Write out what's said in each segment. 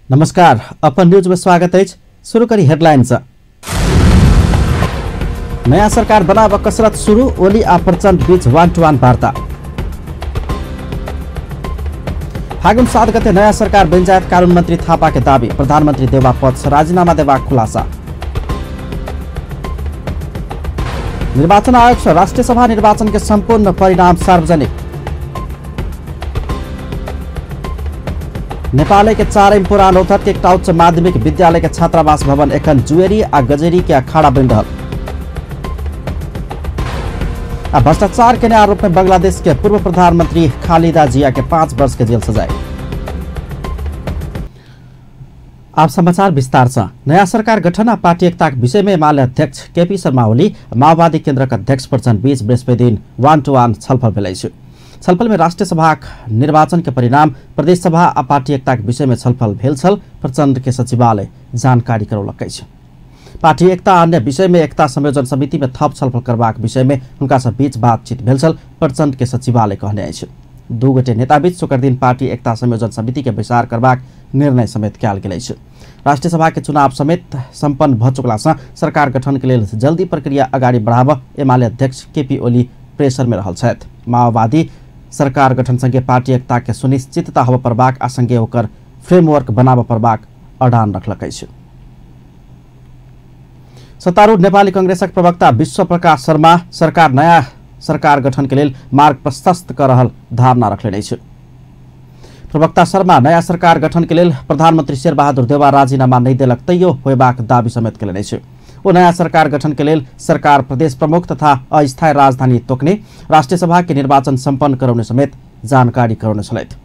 नमस्कार, अपन न्यूज में स्वागत है। शुरू करी हेडलाइंस। नया सरकार बनाब कसरत शुरू, ओली आ प्रचण्ड बीच 1-to-1 वार्ता। फागुन 7 गते नया सरकार बनि जायत, कानून मंत्री थापा के दावी। प्रधानमंत्री देवा पद से राजीनामा देबाक खुलासा। निर्वाचन आयोग से राष्ट्रीय सभा निर्वाचन के संपूर्ण परिणाम सार्वजनिक। नेपाल के चारैम पुरान रौतहट के एकटा उच्च माध्यमिक विद्यालय के छात्रावास भवन एखन जुएरी आ गजेरी के अखाड़ा बनि रहल। आ भ्रष्टाचार के आरोप में बांग्लादेश के पूर्व प्रधानमंत्री खालिदा जिया के 5 वर्ष के जेल सजाय। आप समाचार विस्तार से। नया सरकार गठन आ पार्टी एकता के विषय में एमाले अध्यक्ष केपी शर्मा ओली माओवादी केन्द्रक अध्यक्ष प्रचण्ड बीच बृहस्पति दिन 1-to-1 छलफल भेल अछि। छलफल में राष्ट्रीय सभा निर्वाचन के परिणाम, प्रदेश सभा आ पार्टी एकता के विषय में छलफल भेल छल। प्रचण्ड के सचिवालय जानकारी करौलक अछि। पार्टी एकता अन्य विषय में एकता संयोजन समिति में थप छलफल करबाक विषय में हुनका सब बीच बातचीत भेल छल। प्रचण्ड के सचिवालय कहने अछि। दू गोटे नेता बीच शुक्र दिन पार्टी एकता संयोजन समिति के बैसार करबाक निर्णय समेत कयल गेल अछि। राष्ट्रीय सभा के चुनाव समेत सम्पन्न भ चुकला से सरकार गठन के लेल जल्दी प्रक्रिया अगाडि बढ़ाब एमाले अध्यक्ष केपी ओली प्रेशर में रहल छथि। माओवादी सरकार गठन संगे पार्टी एकता के सुनिश्चितता होबय पड़बाक आ संगे ओकर फ्रेमवर्क बनाबय पड़बाक अडान रखलक अछि। सत्तारूढ़ नेपाली कांग्रेसक प्रवक्ता विश्व प्रकाश शर्मा सरकार नया सरकार गठन के लेल मार्ग प्रशस्त कर रहल धारणा रखलनि अछि। प्रवक्ता शर्मा नया सरकार गठन के लेल प्रधानमंत्री शेरबहादुर देउवा राजीनामा नहि देलक तैयो होयबाक दावी समेत केलनि अछि। ओ नया सरकार गठन के लेल सरकार प्रदेश प्रमुख तथा अस्थायी राजधानी तोकने, राष्ट्रीय सभा के निर्वाचन सम्पन्न करौने समेत जानकारी करौने छलथि।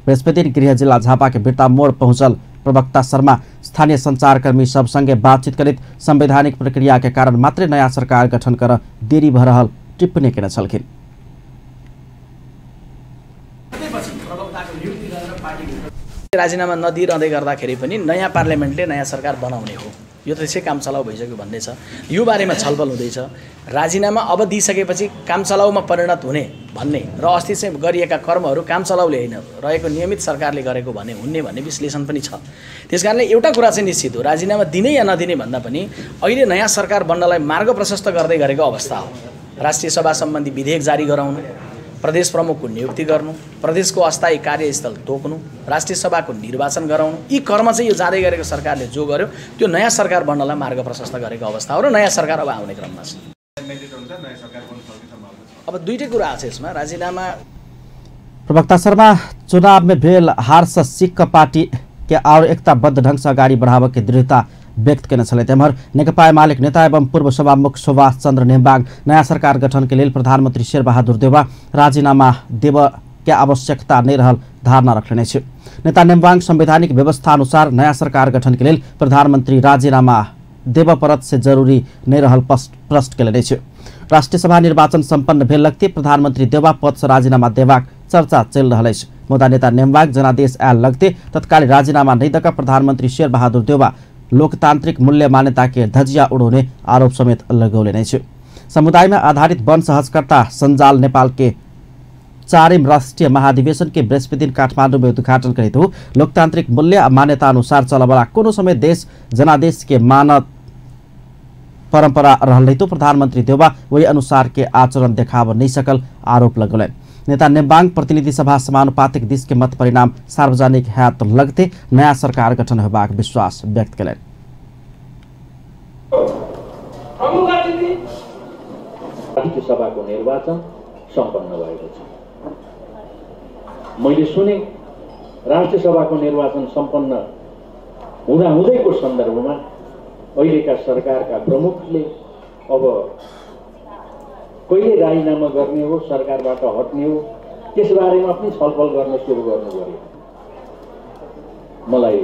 बृहस्पति दिन गृह जिला झापा के बिरता मोड़ पहुंचल प्रवक्ता शर्मा स्थानीय संचारकर्मी सब संगे बातचीत करैत संवैधानिक प्रक्रिया के कारण मात्रे नया सरकार गठन कर देरी भ रहल टिप्पणी केने छलखिन। राजीनामा नदिइरहँदै गर्दाखेरि पनि नयाँ पार्लियामेन्टले नयाँ सरकार बनाउने हो, यो त्यसै काम चलाउ भइसक्यो भन्ने छ। यो बारेमा छलफल हुँदैछ। राजीनामा अब दिइसकेपछि काम चलाउमा परिणत हुने भन्ने र अस्ति चाहिँ गरिएका कर्महरू काम चलाउले होइन रहेको नियमित सरकारले गरेको भने हुने भन्ने विश्लेषण पनि छ। त्यस कारणले एउटा कुरा चाहिँ निश्चित हो, राजीनामा दिने या नदिने भन्दा पनि अहिले नयाँ सरकार बन्नलाई मार्ग प्रशस्त गर्दै गरेको अवस्था हो। राष्ट्रिय सभा सम्बन्धी विधेयक जारी गराउनु, प्रदेश प्रमुखको नियुक्ति गर्नु, प्रदेशको अस्थायी कार्यस्थल तोक्नु, राष्ट्रिय सभाको निर्वाचन गराउनु, यी कर्म चाहिँ यो जाँदै गरेको सरकारले जो गर्यो त्यो नयाँ सरकार बन्नलाई मार्ग प्रशस्त गरेको अवस्था हो र नयाँ सरकार अब आउने क्रममा छ। अब दुईटै कुरा आएको छ यसमा राजीनामा। प्रवक्ता शर्मा चुनाव में भेल हार से सिक्क पार्टी के और एकताबद्ध ढंग से अगाडि बढ़ाबऽ के दृढ़ता व्यक्त केने छलथि। एम्हर नेकपा एमालेक नेता एवं पूर्व सभामुख सुभाष चन्द्र नेम्बाङ नयाँ सरकार गठन के लेल प्रधानमंत्री शेरबहादुर देउवा राजीनामा देब के आवश्यकता नहि रहल धारणा रखलनि अछि। नेता नेम्बाङ संवैधानिक व्यवस्था अनुसार नयाँ सरकार गठन के लेल प्रधानमंत्री राजीनामा देब परत से जरूरी नहि रहल प्रश्न केलनि अछि। राष्ट्रीय सभा निर्वाचन सम्पन्न भेल लगते प्रधानमंत्री देउवा पद से राजीनामा देबाक चर्चा चलि रहल अछि। मुदा नेता नेम्बाङ जनादेश आयल लगते तत्काल राजीनामा नहि दऽ कऽ प्रधानमंत्री शेरबहादुर देउवा लोकतांत्रिक मूल्य मान्यता के धजिया उड़ौने आरोप समेत लगौलनि अछि। समुदाय में आधारित वन सहजकर्ता संजाल नेपाल के चारिम राष्ट्रीय महाधिवेशन के बृहस्पति दिन काठमाडौँ में उद्घाटन करैत हो लोकतांत्रिक मूल्य आ मान्यता अनुसार चलबला कोनो समय देश जनादेश के मानत परंपरा रहल रहितो प्रधानमंत्री देउवा वही अनुसार के आचरण देखाब नहीं सकल आरोप लगौलनि। नेता नेम्बाङ प्रतिनिधि सभा समानुपातिक दिस के मत परिणाम सार्वजनिक हैत लगते नया सरकार गठन होबाक विश्वास व्यक्त केलनि। राष्ट्रिय सभाको निर्वाचन सम्पन्न भएको छ। मैले सुने राष्ट्रिय सभाको निर्वाचन सम्पन्न हुँदाहुँदैको सन्दर्भमा अहिलेका सरकारका प्रमुखले अब कहिले राजीनामा गर्ने हो, सरकारबाट हट्ने हो, त्यसबारेमा पनि छलफल गर्न सुरु गर्नु पर्यो। मलाई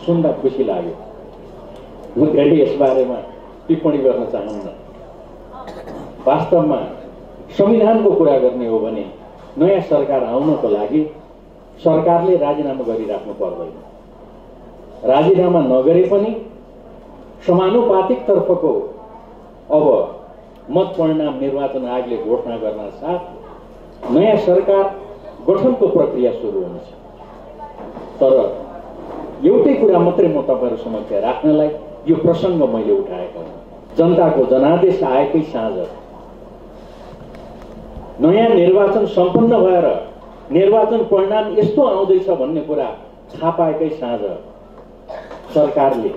सुन्दा खुसी लाग्यो। म धेरै यसबारेमा टिप्पणी गर्न चाहन्न। वास्तवमा संविधानको कुरा गर्ने हो भने नयाँ सरकार आउनको लागि सरकारले राजीनामा गरिराख्नु पर्दैन। राजीनामा नगरे पनि समानुपातिक तर्फको अब मत परिणाम निर्वाचन आयोगले घोषणा गर्न साथ नयाँ सरकार गठनको प्रक्रिया सुरु हुनेछ। तर एउटै कुरा मात्रै म तपाईहरु समक्ष राख्नलाई यो प्रसंग मैले उठाएको हुँ। जनताको जनादेश आएकै साँझ नयाँ निर्वाचन सम्पन्न भएर निर्वाचन परिणाम यस्तो आउँदैछ भन्ने कुरा थाहा पाएकै साँझ सरकारले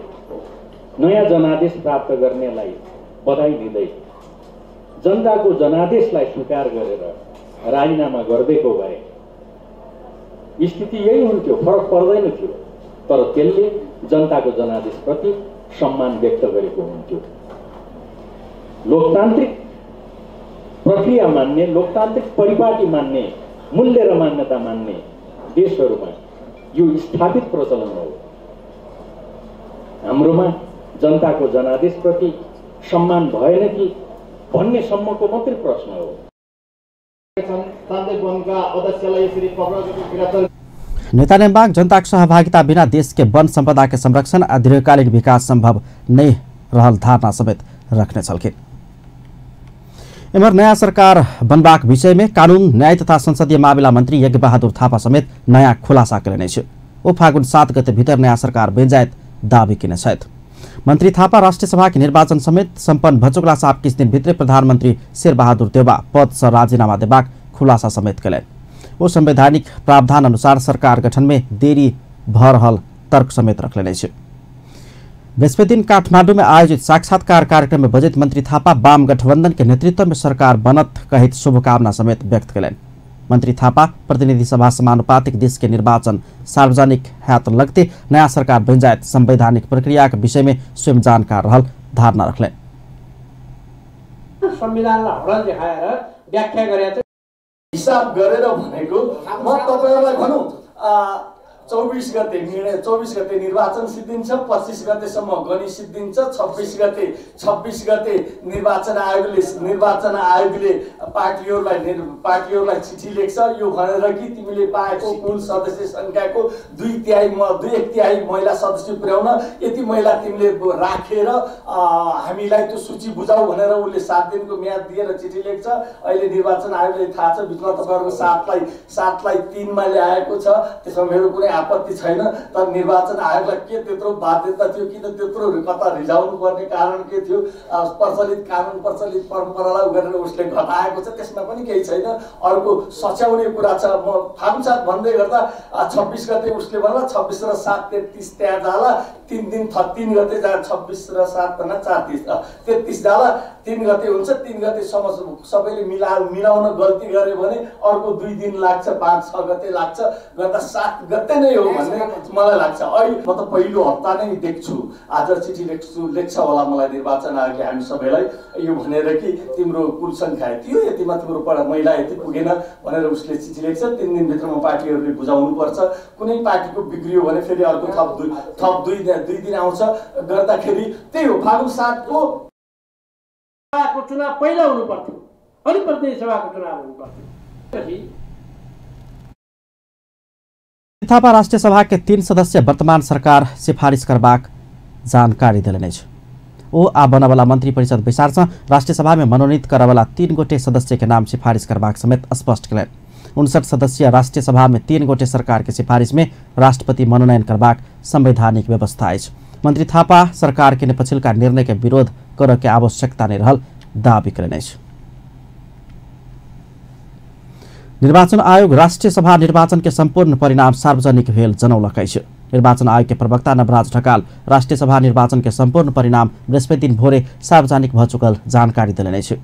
नयाँ जनादेश प्राप्त गर्नेलाई बधाई दिँदै जनताको जनादेशलाई स्वीकार गरेर राजीनामा गरिदिएको भए स्थिति यही हुन्थ्यो, फरक पर्दैन थियो। तर त्यसले जनताको जनादेशप्रति सम्मान व्यक्त गरेको हुन्थ्यो। लोकतान्त्रिक प्रक्रिया मान्ने, लोकतान्त्रिक परिपाटी मान्ने, मूल्य र मान्यता मान्ने देशहरूमा यो स्थापित प्रचलन हो। हाम्रोमा जनताको जनादेशप्रति सम्मान भएन कि भन्ने सम्मको मात्रै प्रश्न हो। नेता नेम्बाङ जनताको सहभागिता बिना देश के वन सम्पदा के संरक्षण आ दीर्घकालीन विकास संभव नहीं रहल धारणा समेत रखने छलखिन। एम्हर नयाँ सरकार बनबाक विषय में कानून न्याय तथा संसदीय मामिला मंत्री यज्ञ बहादुर थापा समेत नयाँ खुलासा कयने अछि। ओ फागुन 7 गते भीतर नयाँ सरकार बनि जायत दावी केने छथि। मंत्री थापा राष्ट्रिय सभा के निर्वाचन समेत सम्पन्न भचुकला साप किछु दिन भित्रे प्रधानमंत्री शेरबहादुर देउवा पद से राजीनामा देबाक खुलासा समेत कयलनि। ओ संवैधानिक प्रावधान अनुसार सरकार गठन में देरी भ रहल तर्क समेत रखलनि अछि। बृहस्पति दिन काठमांडू में आयोजित साक्षात्कार कार्यक्रम में बजट मंत्री थापा वाम गठबंधन के नेतृत्व में सरकार बनत कहित शुभकामना समेत व्यक्त कयलनि। मंत्री थापा प्रतिनिधि सभा समानुपातिक देश के निर्वाचन सार्वजनिक हैत लगते नया सरकार बनि जायत संवैधानिक प्रक्रिया के विषय में स्वयं जानकार रहल धारणा रखलनि। संविधानलाई हडल देखाएर व्याख्या गरेको हिसाब गरेर भनेको म तपाईहरुलाई भनौं 24 गते निर्णय, 24 गते निर्वाचन सिद्धिन्छ, 25 गतेसम्म गनी सिद्धिन्छ, 26 गते निर्वाचन आयोगले पार्टीहरूलाई चिठी लेख्छ यो भनेर कि तिमीले पाएको कुल सदस्य संख्याको 2/1 महिला सदस्य पुर्याउन, यति महिला तिमीले राखेर हामीलाई त्यो सूची बुझाऊ भनेर उसले 7 दिनको म्याद दिएर चिठी लेख्छ। अहिले निर्वाचन आयोगले थाहा छ बिचमा तपाईहरुको 7लाई 3 मा ल्याएको छ, त्यसमा मेरो कुनै आपत्ति छैन। तर निर्वाचन आयोगलाई के त्यत्रो बाध्यता थियो कि त्यत्रो कता रिझाउनु पर्ने कारण के थियो? प्रचलित कानुन प्रचलित परम्परालाई गरेर उसले घटाएको छ, त्यसमा पनि केही छैन। अर्को सच्याउने कुरा छ। म फागुन 7 भन्दै गर्दा 26 गते उसले भन्ला 26 र 7 33 त्यहाँ जाला, 3 दिन 3 गते जा 26 र 7 भन्दा 4 30 33 जाला, 3 गते हुन्छ। 3 गतेसम्म सबैले मिलाउन गल्ती गरे भने अर्को 2 दिन लाग्छ, 5-6 गते लाग्छ, गर्दा 7 गते नै हो भन्ने मलाई लाग्छ। अहिले म त पहिलो हप्ता नै देख्छु, आज चिठी लेख्छ होला मलाई निर्वाचन आयोगले हामी सबैलाई यो भनेर कि तिम्रो कुल सङ्ख्या यति हो, यतिमा तिम्रो महिला यति पुगेन भनेर उसले चिठी लेख्छ। 3 दिनभित्रमा पार्टीहरूले बुझाउनुपर्छ। कुनै पार्टीको बिग्रियो भने फेरि अर्को थप 2 दिन आउँछ। गर्दाखेरि त्यही हो, फागुन 7 को चुनाव पहिला हुनु पर्थ्यो, अनि प्रतिनिधि सभाको चुनाव हुनु पर्थ्यो। थापा राष्ट्रिय सभा के 3 सदस्य वर्तमान सरकार सिफारिश करबाक जानकारी देलनि अछि। ओ आ बनवाला मंत्री परिषद बैसार से राष्ट्रिय सभा में मनोनीत करवाला 3 गोटे सदस्य के नाम सिफारिश करबाक समेत स्पष्ट कयलनि। 59 सदस्यीय राष्ट्रिय सभा में 3 गोटे सरकार के सिफारिश में राष्ट्रपति मनोनयन करबाक संवैधानिक व्यवस्था अछि। मंत्री थापा सरकार के पछिलका निर्णय के विरोध करऽ के आवश्यकता नहीं रहल दावी कयलनि अछि। निर्वाचन आयोग राष्ट्रिय सभा निर्वाचन के संपूर्ण परिणाम सार्वजनिक भेल जनौलक अछि। निर्वाचन आयोग के प्रवक्ता नवराज ढकाल राष्ट्रिय सभा निर्वाचन के संपूर्ण परिणाम बृहस्पति दिन भोरे सार्वजनिक भ चुकल जानकारी देलनि अछि।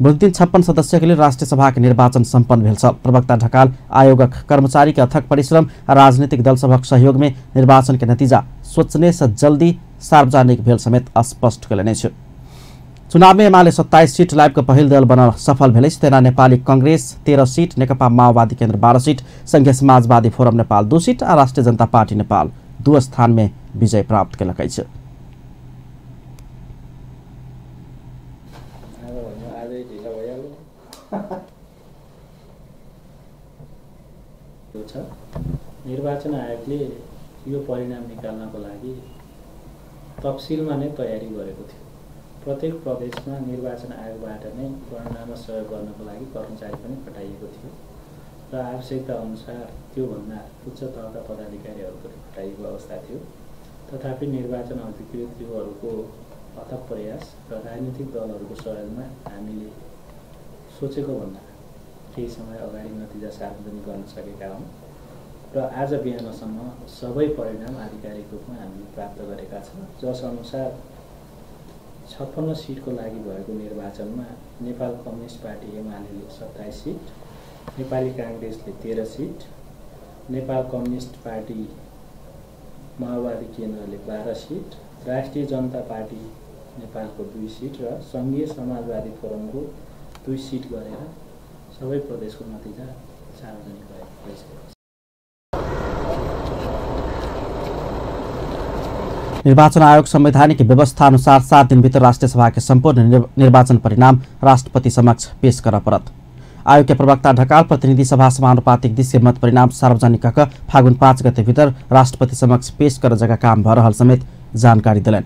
बुधदिन 56 सदस्य के लिए राष्ट्रिय सभा के निर्वाचन सम्पन्न भेल छल। प्रवक्ता ढकाल आयोगक कर्मचारी के अथक परिश्रम आ राजनीतिक दल सभक सहयोग में निर्वाचन के नतीजा सोचने से जल्दी सार्वजनिक भेल समेत स्पष्ट कयलनि अछि। चुनाव में एमाले 27 सीट लाइव के पहिल दल बनल सफल भेल अछि। तेना नेपाली कांग्रेस 13 सीट, नेकपा माओवादी केन्द्र 12 सीट, संघीय समाजवादी फोरम नेपाल 2 सीट आ राष्ट्रिय जनता पार्टी नेपाल 2 स्थान में विजय प्राप्त कयलक अछि। निर्वाचन आयोगले यो परिणाम निकाल्नको लागि तफसिलमा नै तयारी गरेको थियो। प्रत्येक प्रदेशमा निर्वाचन आयोगबाट नै गणनामा सहयोग गर्नको लागि कर्मचारी पनि खटाइएको थियो। र आवश्यकता अनुसार त्योभन्दा उच्च तहका पदाधिकारीहरू पनि खटाइएको अवस्था थियो। तथापि निर्वाचन अधिकृतहरूको अथक प्रयास र राजनीतिक दलहरूको सहयोगमा हामीले सोचेको भन्दा केही समय अगाडि नतिजा सार्वजनिक गर्न सकेका हौँ र आज बिहानसम्म सबै परिणाम आधिकारिक रूपमा हामीले प्राप्त गरेका छौँ। जसअनुसार 56 सिटको लागि भएको निर्वाचनमा Nepal communist party UML 27 seat, Nepali काङ्ग्रेसले 13 सिट, नेपाल कम्युनिस्ट पार्टी माओवादी केन्द्रले 12 सिट, राष्ट्रिय जनता पार्टी नेपालको 2 सिट र सङ्घीय समाजवादी फोरमको 2 सिट गरेर सबै प्रदेशको नतिजा सार्वजनिक भइसकेको छ। निर्वाचन आयोग संवैधानिक व्यवस्था अनुसार 7 दिनभित्र राष्ट्रिय सभा के सम्पूर्ण निर्वाचन परिणाम राष्ट्रपति समक्ष पेश कर परत। आयोग के प्रवक्ता ढकाल प्रतिनिधि सभा समानुपातिक दिस मत परिणाम सार्वजनिक क फागुन 5 गते भीतर राष्ट्रपति समक्ष पेश कर जगह काम भ रहल समेत जानकारी दिलन।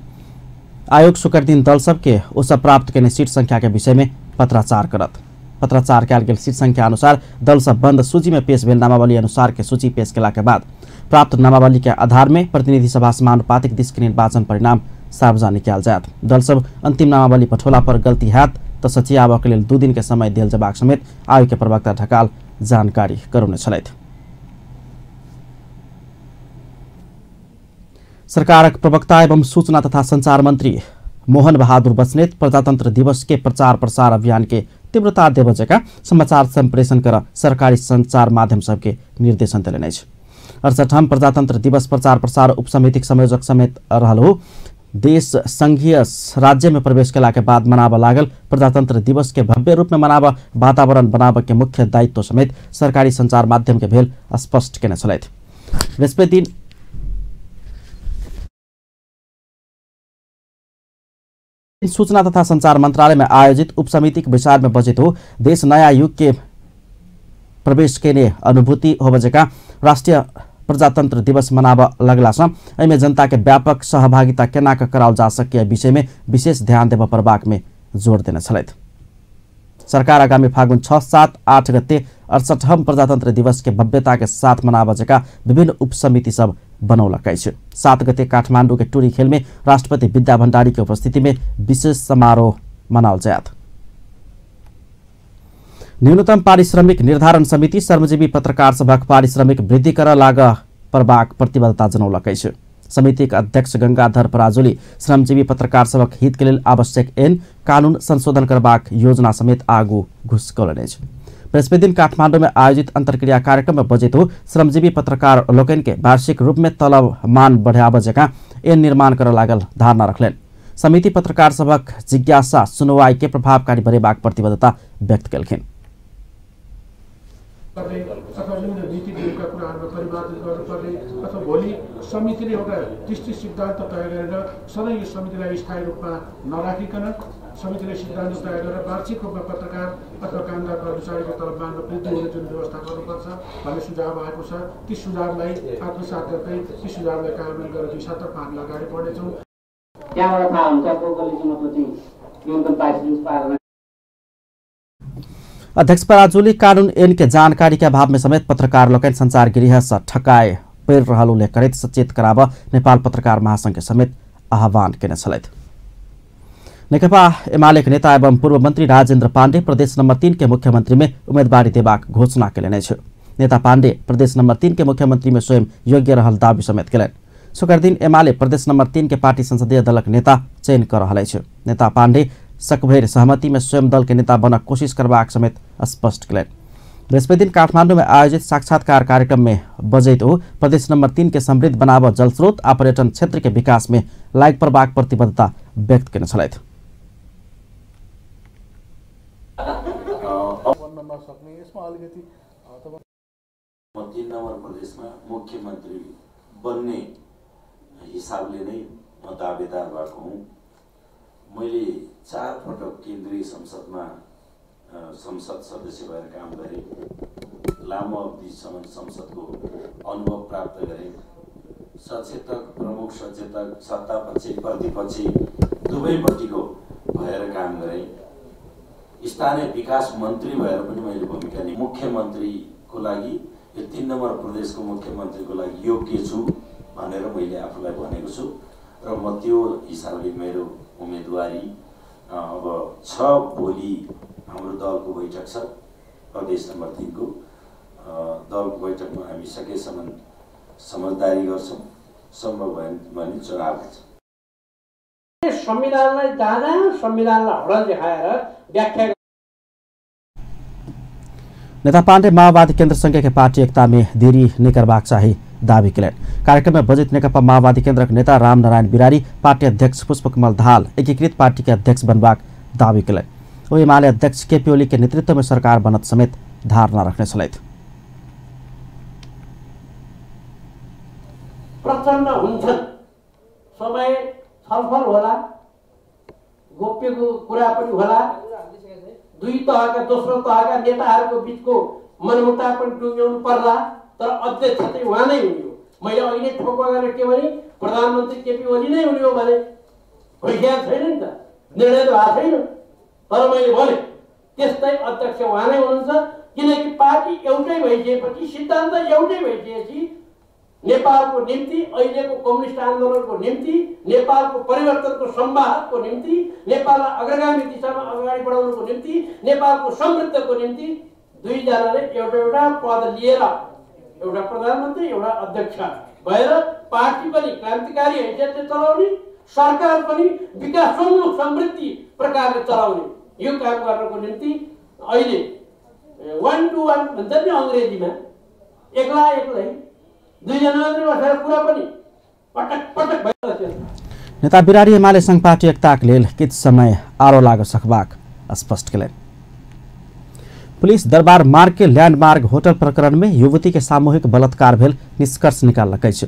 आयोग शुक्र दिन दल सबके ओसब प्राप्त केने सीट संख्या के विषय में पत्राचार करत। पत्राचार कयल गेल सीट संख्या अनुसार दल सब बंद सूची में पेश भेल नामावली अनुसार के सूची पेश केला के बाद प्राप्त नामावली के आधार में प्रतिनिधि सभा समानुपातिक दिस के निर्वाचन परिणाम सार्वजनिक कयल जायत। दल सब अंतिम नामावली पठौला पर गलती हैत त सचियाबऽ के लेल 2 दिन के समय देल जबाक समेत आयोग के प्रवक्ता ढकाल जानकारी करौने छलथि। सरकारक प्रवक्ता एवं सूचना तथा संचार मंत्री मोहन बहादुर बस्नेत प्रजातंत्र दिवस के प्रचार प्रसार अभियान के तीव्रता देव जका समाचार सम्प्रेषण कर सरकारी संचार माध्यम सबके निर्देशन देलनि अछि। 68 प्रजातंत्र दिवस प्रचार प्रसार उपसमितिक संयोजक समेत रहल हो। देश संघीय राज्य में प्रवेश कला के बाद मनाबऽ लागल प्रजातंत्र दिवस के भव्य रूप में मनाबऽ वातावरण बनाबऽ के मुख्य दायित्व समेत सरकारी संचार माध्यम के भेल स्पष्ट केने छलथि। बृहस्पति दिन सूचना तथा संचार मंत्रालय में आयोजित उपसमितिक बैसार में बजैत हो देश नया युग के प्रवेश केने अनुभूति होबऽ जकाँ राष्ट्रिय प्रजातंत्र दिवस मनाबऽ लगला सँ एहिमे जनता के व्यापक सहभागिता केना कऽ कराओल जा सके विषय में विशेष ध्यान देबऽ पड़बाक में जोर देने छलथि। सरकार आगामी फागुन 6, 7, 8 गते 68 प्रजातंत्र दिवस के भव्यता के साथ मनाबऽ जकाँ विभिन्न उपसमिति सब बनौलक अछि। 7 गते काठमांडू के टुरी खेल में राष्ट्रपति विद्या भण्डारी के उपस्थिति में विशेष समारोह मनाओल जायत। न्यूनतम पारिश्रमिक निर्धारण समिति श्रमजीवी पत्रकार सभक पारिश्रमिक वृद्धि कर लाग परबाक प्रतिबद्धता जनौलक अछि। समितिक अध्यक्ष गंगाधर पराजुली श्रमजीवी पत्रकार सभक हित के लेल आवश्यक ऐन कानून संशोधन करबाक योजना समेत आगू घुसकौलनि अछि। बृहस्पति दिन काठमांडू में आयोजित अंतर्क्रिया कार्यक्रम में बजैत हो श्रमजीवी पत्रकार लोकनि के वार्षिक रूप में तलब मान बढ़ाबऽ जकाँ ऐन निर्माण करऽ लागल धारणा रखलनि। समिति पत्रकार सभक जिज्ञासा सुनवाई के प्रभावकारी बनेबाक प्रतिबद्धता व्यक्त केलखिन। अथवा निम्न नीति नियमका कुराहरूमा परिमार्जन गर्नुपर्ने अथवा भोलि समितिले एउटा दृष्टि सिद्धान्त तय गरेर सधैँ यो समितिलाई स्थायी रूपमा नराखिकन समितिले सिद्धान्त तय गरेर वार्षिक रूपमा पत्रकार अथवा कामदार कर्मचारीको तलबमानमा वृद्धि हुने जुन व्यवस्था गर्नुपर्छ भन्ने सुझाव आएको छ, ती सुझावलाई आत्मसात गर्दै ती सुझावलाई कार्यान्वयन गरेर दिशातर्फ हामी अगाडि बढ्नेछौँ। त्यहाँबाट थाहा हुन्छ को कसले चाहिँ मतलब चाहिँ न्यूनतम पारिश्रमिक पाएर। अध्यक्ष पराजुली कानून ऐन के जानकारी के अभाव में समेत पत्रकार लोकनि संचार गृह से ठकाए पड़ि रहल उल्लेख करैत सचेत कराबऽ नेपाल पत्रकार महासंघ के समेत आह्वान केने छलथि। नेकपा एमाले के नेता एवं पूर्व मंत्री राजेन्द्र पाण्डे प्रदेश नंबर 3 के मुख्यमंत्री में उम्मीदवारी देबाक घोषणा केलनि अछि। नेता पाण्डे प्रदेश नंबर 3 के मुख्यमंत्री में स्वयं योग्य रहल दावी समेत केलनि। शुक्र दिन एमाले प्रदेश नंबर 3 के पार्टी संसदीय दलक नेता चयन कऽ रहल अछि। नेता पाण्डे सकभरि सहमति में स्वयं दल के नेता बनक कोशिश करबाक समेत स्पष्ट केलनि। बृहस्पति दिन काठमांडू में आयोजित साक्षात्कार कार्यक्रम में बजैत ओ प्रदेश नंबर 3 के समृद्ध बनाबऽ जलस्रोत आ पर्यटन क्षेत्र के विकास में लागि पड़बाक प्रतिबद्धता व्यक्त केने छलथि। म 3 नम्बर प्रदेशमा मुख्यमन्त्री बन्ने हिसाबले नै म दावेदार भएको हुँ। मैले 4 पटक केन्द्रीय संसदमा संसद सदस्य भएर काम गरेँ, लामो अवधिसम्म संसदको अनुभव प्राप्त गरेँ। सचेतक, प्रमुख सचेतक, सत्ता पक्ष प्रतिपक्षी दुवैपट्टिको भएर काम गरेँ। स्थानीय विकास मन्त्री भएर पनि मैले भूमिका निभाएँ। मुख्यमन्त्रीको को लागि, यो 3 नम्बर प्रदेशको मुख्यमन्त्रीको लागि योग्य छु भनेर मैले आफूलाई भनेको छु र म त्यो हिसाबले मेरो उम्मेदवारी अब छ। भोलि हाम्रो दलको बैठक छ, प्रदेश नम्बर 3 को दलको बैठकमा हामी सकेसम्म समझदारी गर्छौँ, सम्भव भयो भने चुनाव हुन्छ। संविधानलाई जहाँ संविधानलाई हडल देखाएर व्याख्या। नेता पाण्डे माओवादी केन्द्र संघ के पार्टी एकता में देरी नहीं करबाक चाही दावी केलनि। कार्यक्रम में बजट नेकपा माओवादी केन्द्रक नेता रामनारायण बिरारी पार्टी अध्यक्ष पुष्पकमल दाहाल एकीकृत पार्टी के अध्यक्ष बनबाक दावी केलनि। ओ एमाले अध्यक्ष केपी ओली के नेतृत्व में सरकार बनत समेत धारणा रखने छलथि। प्रचण्ड हुन्छन्, समय छलफल होला, गोप्य कुरा पनि होला, दुई तहका दोस्रो तहका नेताहरूको बिचको मनमुटाव पनि टुङ्ग्याउनु पर्ला, तर अध्यक्ष चाहिँ उहाँ नै हुने हो। मैले अहिले ठोकुवा गरेर के भने प्रधानमन्त्री केपी ओली नै हुने हो भने भइसकेको छैन नि त, निर्णय त भएको छैन, तर मैले भने त्यस्तै अध्यक्ष उहाँ नै हुनुहुन्छ। किनकि पार्टी एउटै भइसकेपछि, सिद्धान्त एउटै भइसकेपछि नेपालको निम्ति, अहिलेको कम्युनिस्ट आन्दोलनको निम्ति, नेपालको परिवर्तनको संवाहकको निम्ति, नेपाललाई अग्रगामी दिशामा अगाडि बढाउनुको निम्ति, नेपालको समृद्धको निम्ति दुईजनाले एउटा एउटा पद लिएर, एउटा प्रधानमन्त्री एउटा अध्यक्ष भएर पार्टी पनि क्रान्तिकारी हैसियतले चलाउने, सरकार पनि विकासोन्मुख समृद्धि प्रकारले चलाउने, यो काम गर्नको निम्ति अहिले 1 to 1 भन्छ नि अङ्ग्रेजीमा, एक्ला एक्लै दुईजना मात्रै बसेर कुरा पनि पटक पटक भइरहेको। नेता बिरारी एमाले संघ पार्टी एकताक लेल किछु समय आरो लाग सकबाक स्पष्ट केलनि। पुलिस दरबार मार्ग के लैंडमार्क होटल प्रकरण में युवती के सामूहिक बलात्कार भेल निष्कर्ष निकाललक अछि।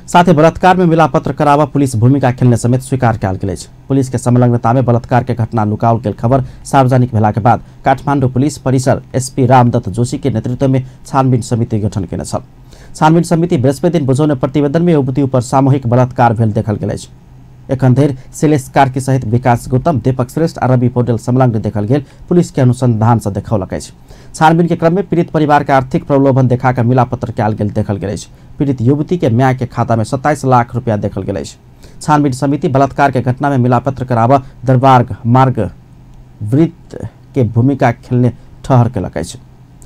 साथ ही बलात्कार में मिलापत्र करावा पुलिस भूमिका खेलने समेत स्वीकार कयल गेल अछि। पुलिस के संलग्नता में बलात्कार के घटना लुकाओल गेल खबर सार्वजनिक भेला के बाद काठमांडू पुलिस परिसर एसपी रामदत्त जोशी के नेतृत्व में छानबीन समिति गठन केने छल। छानबीन समिति बृहस्पति दिन बुझौने प्रतिवेदन में युवती पर सामूहिक बलात्कार भेल देखल गेल अछि। एखन धरि शैलेश कार्की सहित विकास गौतम, दीपक श्रेष्ठ आ रवि पौडेल संलग्न देखल गेल पुलिस के अनुसंधान से देखौलक अछि। छानबीन के क्रम में पीड़ित परिवार के आर्थिक प्रलोभन देखा कर मिलापत्र कयल गेल देखल गेल अछि। पीड़ित युवती के माय के खाता में 27 लाख रुपया देखल गेल अछि। छानबीन समिति बलात्कार के घटना में मिलापत्र कराबऽ दरबार मार्ग वृत्त के भूमिका खेलने ठहर केलक अछि।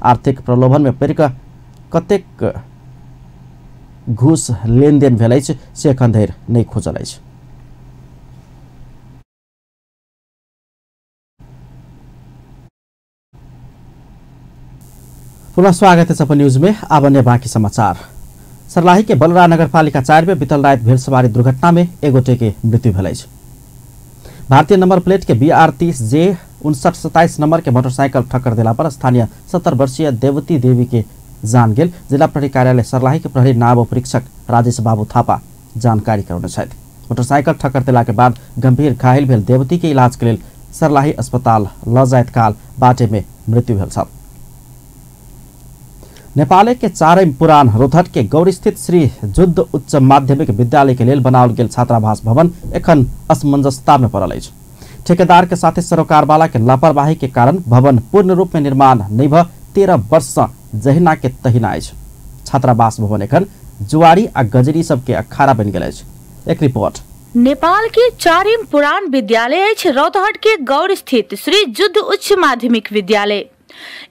आर्थिक प्रलोभन में पड़ि कऽ कतेक घूस लेनदेन भेल अछि से एखन धरि नहि खुजल अछि। पुनः स्वागत है अपन न्यूज में। अब अन्य बाकी समाचार। सर्लाही के बलरा नगरपालिका 4 में बीतल रात भेल सवारी दुर्घटना में एक गोटे के मृत्यु भेल अछि। भारतीय नंबर प्लेट के BR 30 J 5927 number के मोटरसाइकिल ठक्कर देला पर स्थानीय 70 वर्षीय देवती देवी के जान गेल। जिला प्रहरी कार्यालय सर्लाही के प्रहरी नायब परीक्षक राजेश बाबू थापा जानकारी करौने छथि। मोटरसाइकिल ठक्कर देला के बाद गंभीर घायल भेल देवती के इलाज के लेल सर्लाही अस्पताल ल जाइत काल बाटे में मृत्यु भेल छल। नेपाल के चारैम पुरान रोहतक के गौरी स्थित श्री जुद्ध उच्च माध्यमिक विद्यालय के लेल बनाओल गेल छात्रावास भवन एखन असमंजसता में पड़ल अछि। ठेकेदार के साथे सरोकारवाला के लापरवाही के कारण भवन पूर्ण रूप में निर्माण नहीं भ 13 वर्ष से जहिना के तहिना अछि। छात्रावास भवन एखन जुआरी आ गजरी सबके अखाड़ा बनि गेल अछि। एक रिपोर्ट। नेपाल के चारिम पुरान विद्यालय अछि रौतहट के गौर स्थित श्री जुद्ध उच्च माध्यमिक विद्यालय।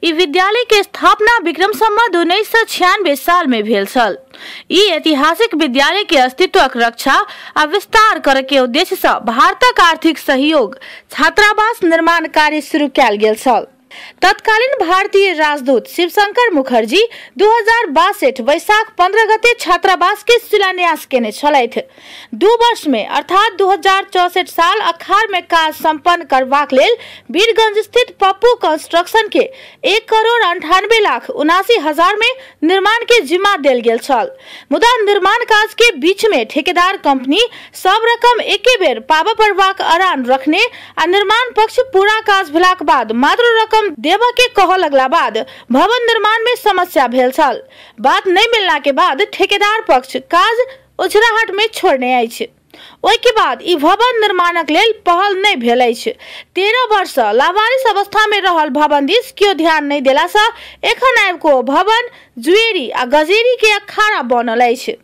ई विद्यालय के स्थापना विक्रम संवत 1996 साल में भेल छल। ई ऐतिहासिक विद्यालय के अस्तित्वक रक्षा आ विस्तार करे के उद्देश्य से भारतक आर्थिक सहयोग छात्रावास निर्माण कार्य शुरू कयल गेल छल। तत्कालीन भारतीय राजदूत शिवशंकर मुखर्जी 2062 वैशाख 15 गते छात्रावास के शिलान्यास केने छलथि। 2 वर्ष में अर्थात 2064 साल अखार में काज संपन्न करबाक लेल वीरगंज स्थित पप्पू कंस्ट्रक्शन के 1,98,79,000 में निर्माण के जिम्मा देल गेल छल। मुदा निर्माण काज के बीच में ठेकेदार कंपनी सब रकम एके बेर पाबऽ पड़बाक अरान रखने आ निर्माण पक्ष पूरा काज भेलाक बाद मात्र रकम देबऽ के कहऽ लगला बाद भवन निर्माण में समस्या भेल छल। बात नहीं मिलला के बाद ठेकेदार पक्ष काज ओझराहट में छोड़ने अछि। ओहि के बाद ई भवन निर्माणक लेल पहल नहि भेल अछि। 13 वर्ष लावारिस अवस्था में रहल भवन दिस केओ ध्यान नहि देला सँ एखन आबि को भवन जुएरी आ गजेरी के अखाड़ा बनल अछि।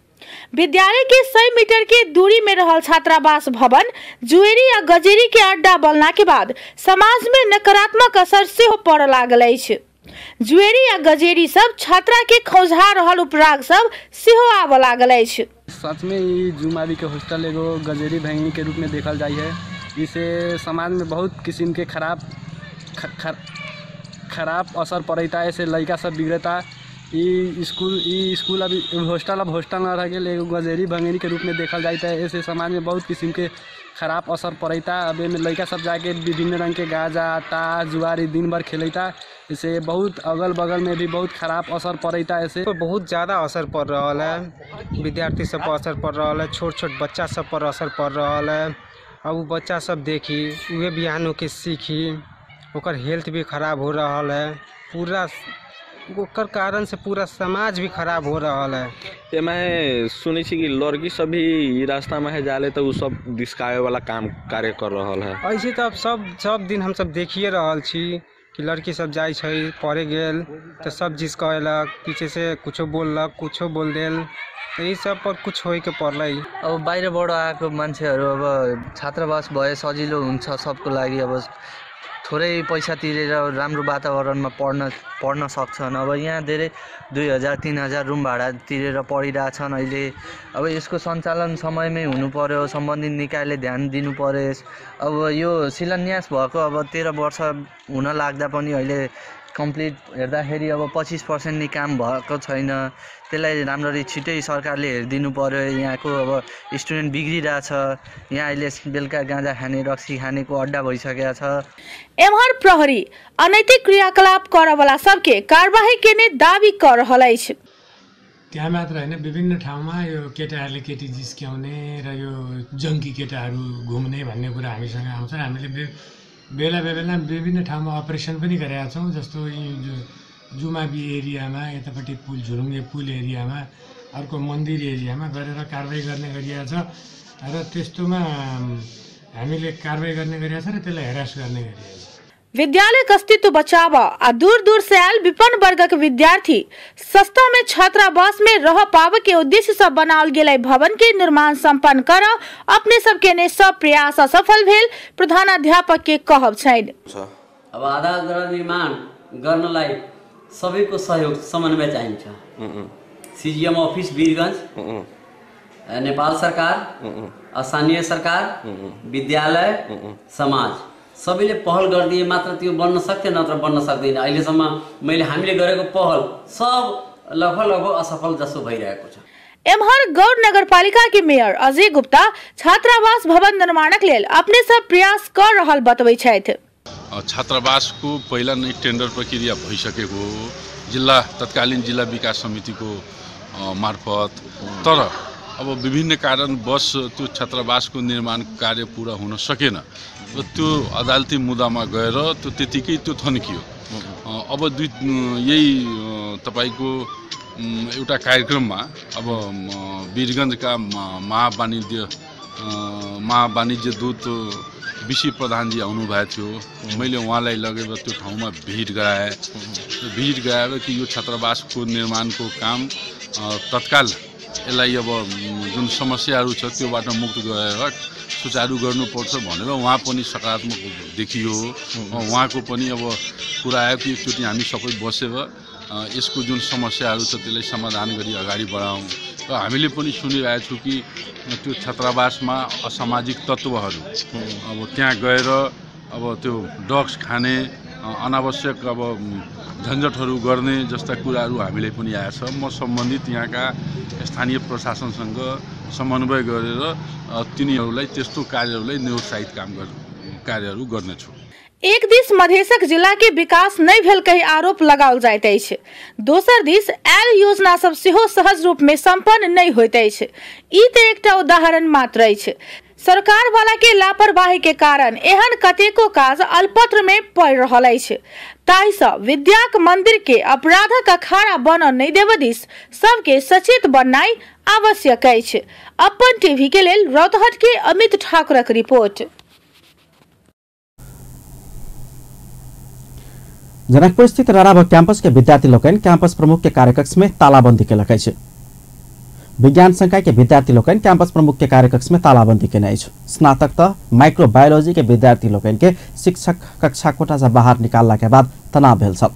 विद्यालय के 100 मीटर के दूरी में रहल छात्रावास भवन जुएरी आ गजेरी के अड्डा बनला के बाद समाज में नकारात्मक असर सेहो पड़ऽ लागल अछि। जुएरी आ गजेरी सब छात्रा के खौझा रहल उपराग सब सेहो आबऽ लागल अछि। सच में ई जुमाबी के हॉस्टल एगो गजेरी भंगनी के रूप में देखल जाइ है। इसे समाज में बहुत किस्म के खराब खराब असर पड़ता है। ऐसे लड़का सब बिगड़ता। ई स्कूल अभी हॉस्टल अब हॉस्टल न रह गेल, एगो गजेरी भंगनी के रूप में देखल जाता है। ऐसे समाज में बहुत किस्म के खराब असर पड़ता। अब एहिमे लड़का सब जाके विभिन्न रंग के गाजा ताश जुआरी दिन भर खेलता। इसे बहुत अगल बगल में भी बहुत खराब असर पड़ता। ऐसे बहुत ज़्यादा असर पड़ रहा है, विद्यार्थी सब पर असर पड़ रहा है, छोट छोट बच्चा सब पर असर पड़ रहा है। अब वो बच्चा सब देखी उहे बिहान होके सीखी, ओकर हेल्थ भी खराब हो रहा है। पूरा ओकर कारण से पूरा समाज भी खराब हो रहा है। एमे सुनै छी कि लड़की सब भी रास्ता में है जाले तो उ सब दिस्कावे वाला काम कार्य कर रहल है। ऐसे तो अब सब दिन हम सब देखिए रहल छी कि लड़की सब जाइ छै पढ़े गेल तो सब चीज कहलक, पीछे से कुछो बोललक, कुछो बोल देल। तो यी सब पर कुछ होए के पर्लै। अब बाहिरबाट आएको मान्छेहरू अब छात्रावास भए सजिलो हुन्छ सबको लागि। अब थोरै पैसा तिरेर राम्रो वातावरणमा पढ्न सक्छन्। अब यहाँ धेरै 2000 3000 रुम भाडा तिरेर पढिरहेछन् अहिले। अब यसको सञ्चालन समयमै हुनुपर्यो, सम्बन्धित निकायले ध्यान दिनुपर्यो। अब यो शिलान्यास भएको अब 13 वर्ष हुन लाग्दा पनि अहिले कम्प्लिट हेर्दाखेरि अब 25% नि काम भएको छैन। त्यसलाई राम्ररी छिटै सरकारले हेरिदिनु पर्यो। यहाँको अब स्टुडेन्ट बिग्रिरहेछ। यहाँ अहिले बेलुका गाँजा खाने रक्सी खानेको अड्डा भइसकेको छ। एम्हर प्रहरी अनैतिक क्रियाकलाप करवला सबके कारबाही केने दावी कर रहल अछि। त्यहाँ मात्र होइन, विभिन्न ठाउँमा यो केटाहरूले केटी जिस्क्याउने र यो जङ्की केटाहरू घुम्ने भन्ने कुरा हामीसँग आउँछ। हामीले बेला बेला विभिन्न ठाउँमा अपरेसन पनि गरेका छौँ। जस्तो जुमाबी एरियामा, यतापट्टि पुल झुलुङ्गे पुल एरियामा, अर्को मन्दिर एरियामा गरेर कारवाही गर्ने गरिएको छ र त्यस्तोमा हामीले कारवाही गर्ने गरिएको छ र त्यसलाई हेरास गर्ने गरिएको छ। विद्यालय के अस्तित्व बचाव आ दूर दूर से आयल विपन्न वर्ग के विद्यार्थी सस्ता में छात्रावास में रह पावे के उद्देश्य से बनाओल गेल भवन के निर्माण संपन्न कर अपने सब के ने सब प्रयास असफल भेल प्रधानाध्यापक के कहब छैन। अब आधार निर्माण गर्नलाई सबैको सहयोग समन्वय चाहिन्छ। सीजीएम ऑफिस वीरगंज, नेपाल सरकार, स्थानीय सरकार, विद्यालय, समाज सबैले पहल गरिदिए मात्र त्यो बन्न सक्थ्यो, नत्र बन्न सक्दैन। अहिलेसम्म हामीले गरेको पहल सब लगभग लगभग असफल जसो भइरहेको छ। एम्हर गौर नगरपालिका के मेयर अजय गुप्ता छात्रावास भवन निर्माणक लेल अपने सब प्रयास कर रहल बतबै छथि। छात्रावासको पहिला नै टेन्डर प्रक्रिया भइसकेको हो जिल्ला तत्कालीन जिल्ला विकास समितिको मार्फत, तर अब विभिन्न कारणवश त्यो छात्रावासको निर्माण कार्य पुरा हुन सकेन र त्यो अदालती मुद्दामा गएर त्यो त्यतिकै त्यो थन्कियो। अब यही तपाईँको एउटा कार्यक्रममा अब वीरगञ्जका महावाणिज्य दूत विसी प्रधानजी आउनुभएको थियो। मैले उहाँलाई लगेर त्यो ठाउँमा भिजिट गराएँ। भिजिट गराएर कि यो छात्रावासको निर्माणको काम तत्काल यसलाई अब जुन समस्याहरू छ त्योबाट मुक्त गरेर सुचारू गर्नुपर्छ भनेर उहाँ पनि सकारात्मक देखियो। उहाँको पनि अब कुरा आयो कि एकचोटि हामी सबै बसेर यसको जुन समस्याहरू छ त्यसलाई समाधान गरी अगाडि बढाउँ। र हामीले पनि सुनिरहेको छु कि त्यो छात्रावासमा असामाजिक तत्त्वहरू अब त्यहाँ गएर अब त्यो ड्रग्स खाने, अनावश्यक अब झन्झटहरू गर्ने जस्ता कुराहरू हामीलाई पनि आएछ। म सम्बन्धित यहाँका स्थानीय प्रशासनसँग समन्वय गरेर तिनीहरूलाई त्यस्तो कार्यहरूलाई निरुत्साहित कार्यहरू गर्नेछु। एक this मधेशक जिला के विकास नहीं भेल कही आरोप लगाओल जाइत अछि, दोसर दिस आयल योजना सब सेहो सहज रूप में संपन्न नहीं होइत अछि। ई त एकटा उदाहरण मात्र अछि। सरकार वाला के लापरवाही के कारण एहन कतेको काज अल्पत्र में पड़ रहल अछि। ताहिसँ विद्याक मंदिर के अपराधक अखाड़ा बनऽ नहि देबऽ दिस सबके सचेत बननाइ आवश्यक अछि। अपन टीवी के लेल रौतहट के अमित ठाकुरक रिपोर्ट। जनकपुर स्थित राणाभव कैंपस के विद्यार्थी लोकनि कैंपस प्रमुख के कार्यकक्ष में तालाबंदी केलक अछि। विज्ञान संकाय के विद्यार्थी लोकनि कैंपस प्रमुख के कार्यकक्ष में तालाबंदी केने अछि। स्नातक त माइक्रोबायोलॉजी के विद्यार्थी लोकनि के शिक्षक कक्षा कोठा से बाहर निकालला के बाद तनाव भेल छल।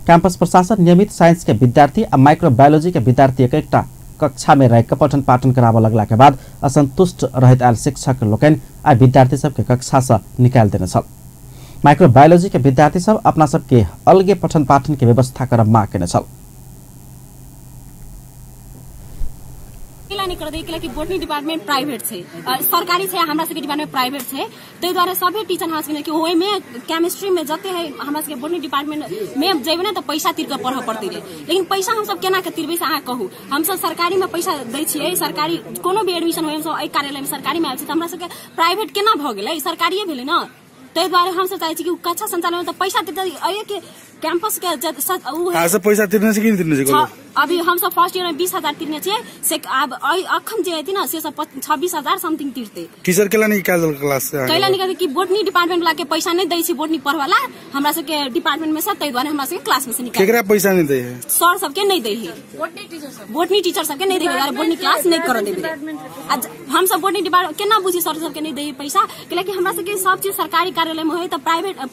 कैंपस प्रशासन नियमित साइंस के विद्यार्थी आ माइक्रोबायोलॉजी के विद्यार्थी एक एकटा कक्षा में रहि के पठन पाठन कराबऽ लगला के बाद असंतुष्ट रहैत आयल शिक्षक लोकनि आ विद्यार्थी सबके कक्षा से निकालि देने छल। माइक्रोबायोलॉजी के विद्यार्थी सब अपना सबके अलगे पठन पाठन के व्यवस्था करब मांग केने छल। कि बोटनी डिपार्टमेंट प्राइवेट छै, सरकारी छै, हमरा सबके डिपार्टमेंट प्राइवेट छै, ताहि दुआरे सभे टीचर हमरा सबके कि ओहिमे केमिस्ट्री में जते है हमरा सबके बोटनी डिपार्टमेंट में जेबै ने तऽ पैसा तिर के पढ़ऽ पड़तै रहे। लेकिन पैसा हमसब केना के तिरबै से अहाँ कहू। हमसब सरकारी में पैसा दै छियै, सरकारी कोनो भी एडमिशन होइ हमसब एहि कार्यालय में सरकारी में आयल छी, तऽ हमरा सबके प्राइवेट केना भऽ गेलै? सरकारिये भेलै ने। ताहि दुआरे हमसब चाहै छी कि कक्षा संचालन में तऽ पैसा के कैंपस के पैसा तिर्ने छै कि नहि तिर्ने छै? अभी हमसब फर्स्ट ईयर में 20,000 तिर्ने छियै, से आब अखन जे हेतै ने से सब 26,000 समथिंग तिरतै। टीचर केला निकाल देलक क्लास से? कैला निकाल कि बोटनी डिपार्टमेंट वाला के पैसा नहि दै छै बोटनी पढ़वाला हमरा सबके डिपार्टमेंट में सब, ताहि दुआरे हमरा सबके क्लास में से निकाल। केकरा पैसा नहि दै है? सर सबके नहि दै है, बोटनी टीचर सबके नहि दै है, बोटनी क्लास नहि करऽ देबै। आ हमसब बोटनी डिपार्टमेंट केना बुझी सर सबके नहि दै है पैसा, कैलाकि हमरा सबके सब चीज सरकारी कार्यालय में होइ तऽ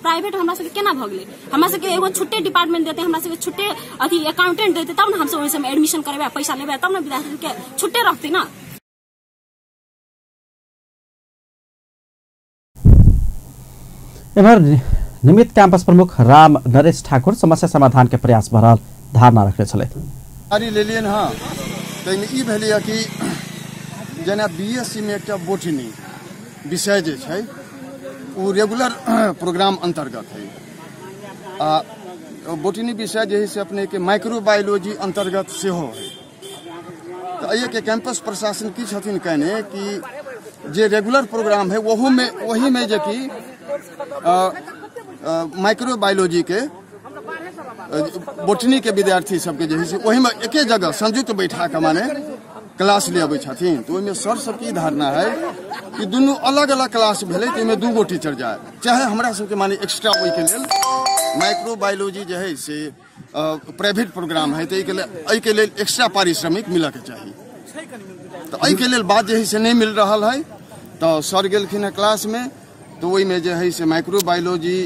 प्राइवेट हमरा सबके केना भऽ गेलै? हमरा सबके एगो छुट्टे डिपार्टमेंट देते, हमरा सबके छुट्टे अथी अकाउंटेंट देते, तब ने हमसब ओहि सबमे एडमिशन करेबै, पैसा लेबै, तब ने विद्यार्थी के छुट्टे रखते ना। एम्हर निमित्त कैंपस प्रमुख राम नरेश ठाकुर समस्या समाधान के प्रयास भऽ रहल धारणा रखने छलथि। लेलियनि हँ, ताहिमे ई भेलैए कि जेना बीएससी में एकटा बोटनी विषय जे छै ओ रेगुलर प्रोग्राम अंतर्गत है, आ बोटनी विषय जे है से अपने के माइक्रोबायोलॉजी अंतर्गत सेहो है। तऽ एहिके कैंपस प्रशासन की छथिन कहने कि जे रेगुलर प्रोग्राम है ओहूमे ओहीमे जे कि माइक्रोबायोलॉजी के बोटनी के विद्यार्थी सबके जे है से ओहीमे एके जगह संयुक्त बैठा के माने क्लास ले अबै छथिन। तऽ ओहिमे सर सबके ई धारणा है कि दुनू अलग अलग क्लास भेलै तऽ ओहिमे दू गो टीचर जाय, चाहे हमरा सबके माने एक्स्ट्रा ओहिके लेल माइक्रोबायोलॉजी जे है से प्राइवेट प्रोग्राम है, तऽ एहिके लेल एक्स्ट्रा पारिश्रमिक मिलऽके चाही। तऽ एहिके लेल बात जे है से नहि मिल रहल है। तऽ सर गेलखिन हँ क्लासमे, तऽ ओहिमे जे है से माइक्रोबायोलॉजी